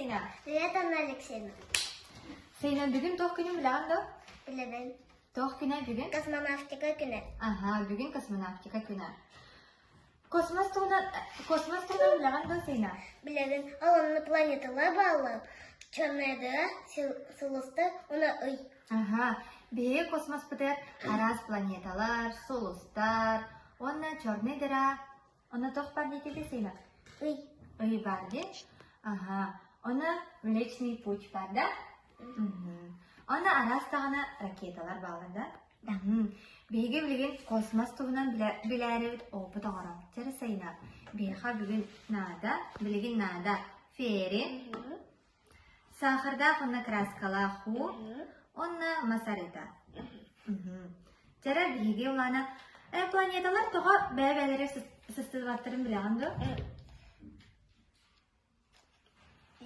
Сейна. Привет, Анна Алексеевна. Сейна, бүгүн туох күнүн билэҕин дуо? Билэбин. Туох күнэ бүгүн? Космонавтика күнэ. Аха, бүгүн космонавтика күнэ. Космос туһунан космос туһунан билэҕин дуо, Сейна? Билэбин. Ол онно планеталар бааллар. Черная дыра, сулустар уонна ый. Аха, биһиги космоспытыгар араас планеталар, сулустар уонна черный дыра Онно туох баар диэтилэр Сейна? Ый. Ый баар дии. Аха. Онно Млечный путь баар да? Онно араас даҕаны ракеталар бааллар да? Биһиги билигин космос туһунан билээрибит опыт оҥорон. Чэрэ Сайна, биһиэхэ бүгүн наада, билигин наада фери, Саахардаах уонна кырааскалаах уу уонна мас арыыта. Чэрэ биһиги улаана планеталар тоҕо бэйэ-бэйэлэрэ сыстыбаттарын билэҕин дуо?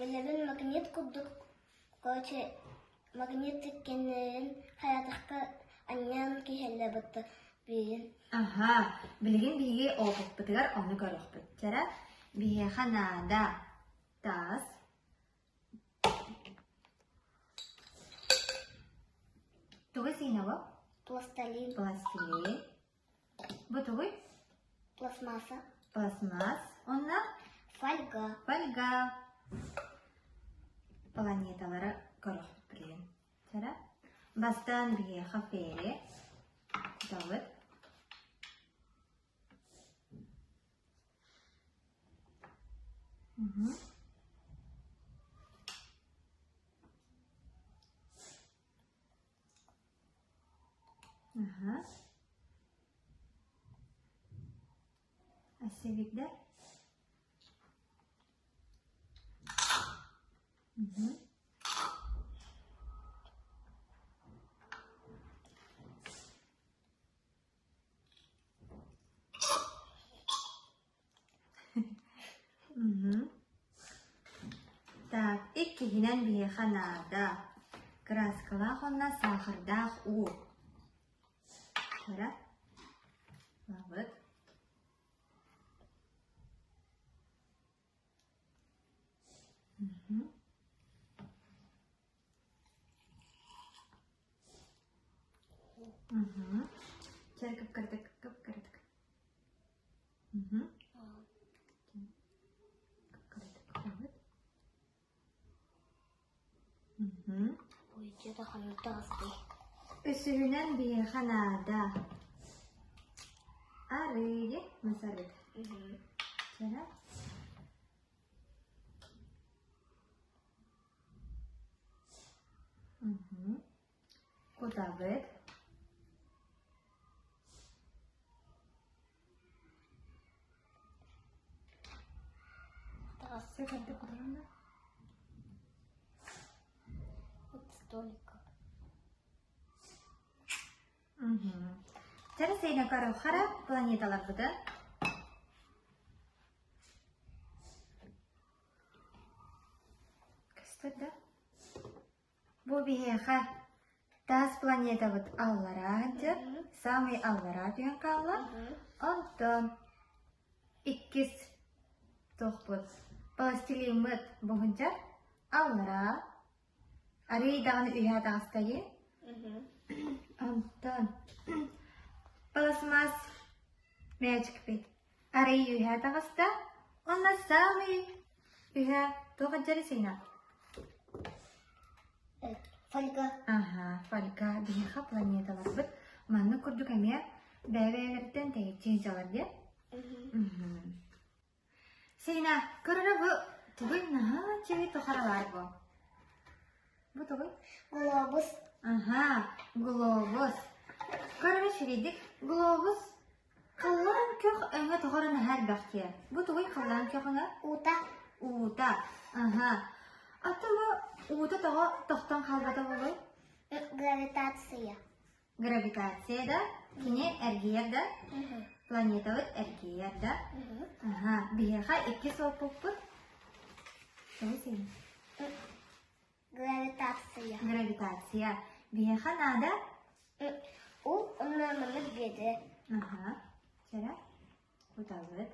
Билэбин магнит курдук, короче, магнит иккиннэрин хайатахха анньан киһэллэбитэ биирин. Аха, билигин биһиги опыппытыгар ону көрүөхпүт. Чэрэ, биһиэхэ наада Таас. Тугуй сиинэ бу? Пластилин. Пластилин. Бу тугуй? Пластмасса. Пластмасс. Онно? Фольга. Фольга. Планеталары көрөхпүт билигин. Чара. Бастаан биһиэхэ фери. Кутабыт. Аха. Өссө Так, иккиһинэн биһиэхэ наада кырааскалаах уонна саахардаах уу. Кыра. Ылабыт. Чэ, кып-кыратык, кып-кыратык. Кып-кыратык кутабыт. Үсүһүнэн биһиэхэ наада арыы мас арыыта. Чэ, Кутабыт. Таҕассы кырдык кутарым да? Вот столько. Чара сейна хара планеталарбыты. Көстөр да? Бу биһиэхэ таас планетабыт аллараа сылдьар, саамай аллараа түһэн хаалла. Онтон иккис туохпут пластилиммыт буһунчар аллараа арыый даҕаны үһээ таҕыста дии. Онтон пластмасс мээчикпит Арай үөһээ таҕыста уонна саамай үһэ туох илдьэрий Сина? Фольга. Аһа, фольга. Биһиэхэ планеталарбыт маннык курдук эмиэ бэйэ-бэйэлэриттэн тэйиччи сылдьаллар диэн. Сина, көрөрө бу тугуй наһаа үчүгэй тухары баар бу. Бу тугуй? Глобус. Аһа, глобус. Көрөрө үчүгэйдик глобус Халлаан күөх өҥө тоҕо эрэ наһаа элбэх дии. Бу тугуй халлаан күөх өҥө? Уута. Уута. Аһа. Аты бу уута тоҕо тохтон хаалбата буолуой? Гравитация. Гравитация да? Кини эргийэр да? Планетабыт эргийэр да? Аһа. Биһиэхэ икки суоппуппут. Тоҕо сиэн? Гравитация. Гравитация. Биһиэхэ наада? Ол онно маннык биэрдэ. Аха. Чэрэ. Кутабыт.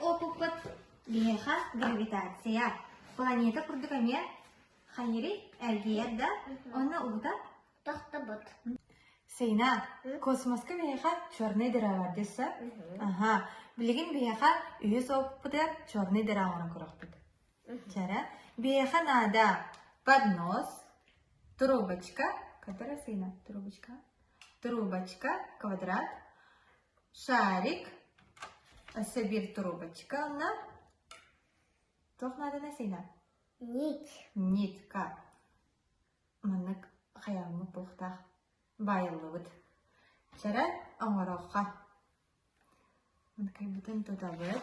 опыппыт биһиэхэ гравитация. Планета курдук эмиэ хайыырый эргийэр да, онно уута Тохтобут. Сина, космоска биһиэхэ черный дыра бар дессе. Аха, билигин биһиэхэ үһүс опыппытыгар черный дыра оҥорон көрөхпүт. Чара, биһиэхэ наада поднос, трубочка, которая Сина, трубочка, трубочка, квадрат, шарик, өссө биир трубочка онно туох наадана Сина? Нить. Нитка. Маннык хайааммыт буолуохтаах баайыллыбыт. Чэрэ оҥоруохха. Маныкайбытын тутабыт.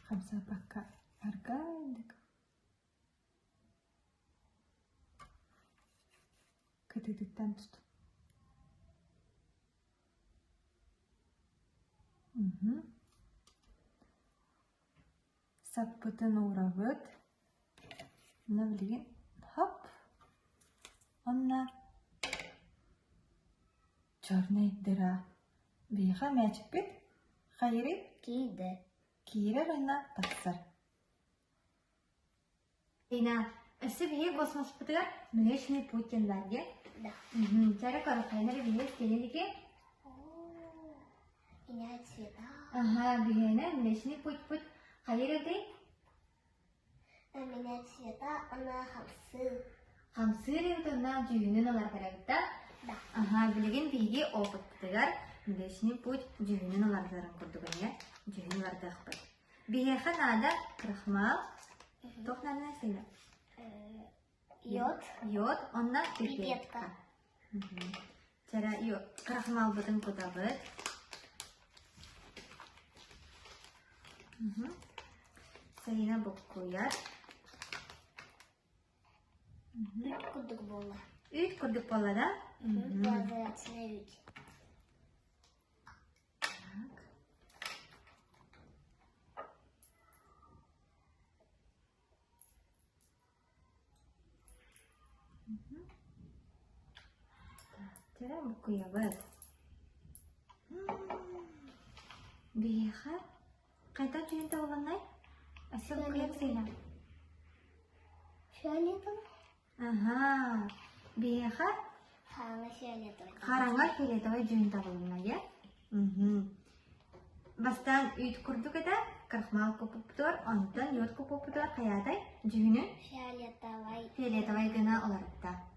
Хамсаабакка аргыыйдык Кытыытыттан тут. Саппытын уурабыт. Онно билигин хоп. Онно черный дыра. Биһиэхэ мээчикпит хайырый? Киирдэ. Киирэр уонна тахсар. Ина, өссө биһиги космоспутугар Млечный путь диэн баар диэ. Да. Чара корохайнар биһиги истиэнэлики. Меняет цвета. Ага, биһиэнэ Млечный путь путь хайыр этэй? Меняет цвета, она хамсыы. Хамсыыр эбит онна дьүһүнүн ылар кэлэбит да? Да. Ага, билигин биһиги опыппытыгар Млечный путь дьүһүнүн ылардарын курдук эмиэ дьүһүн ылардыахпыт. Биһиэхэ наада крахмал, туох наадана сыына? Йод. Йод, онно пипетка. Пипетка. Чара крахмалбытын кутабыт. Сайына буккуйар. Үүт курдук буолла. Үүт курдук буолла да? Прозрачный үүт. Так. Так, буккуйабыт. Биһиэхэ хайдах дьүһүн табылыннай? Өссө буккуйар сыына. Фиолетовый. Аһаа. Биһиэхэ Хараҥа фиолетовый. хараҥа фиолетовай дьүһүн табылынна, иә? Бастаан үүт курдук этэ, крахмал куппутугар, онтон йод куппутугар хайаатай дьүһүнүн Фиолетовый. фиолетовай гына уларытта.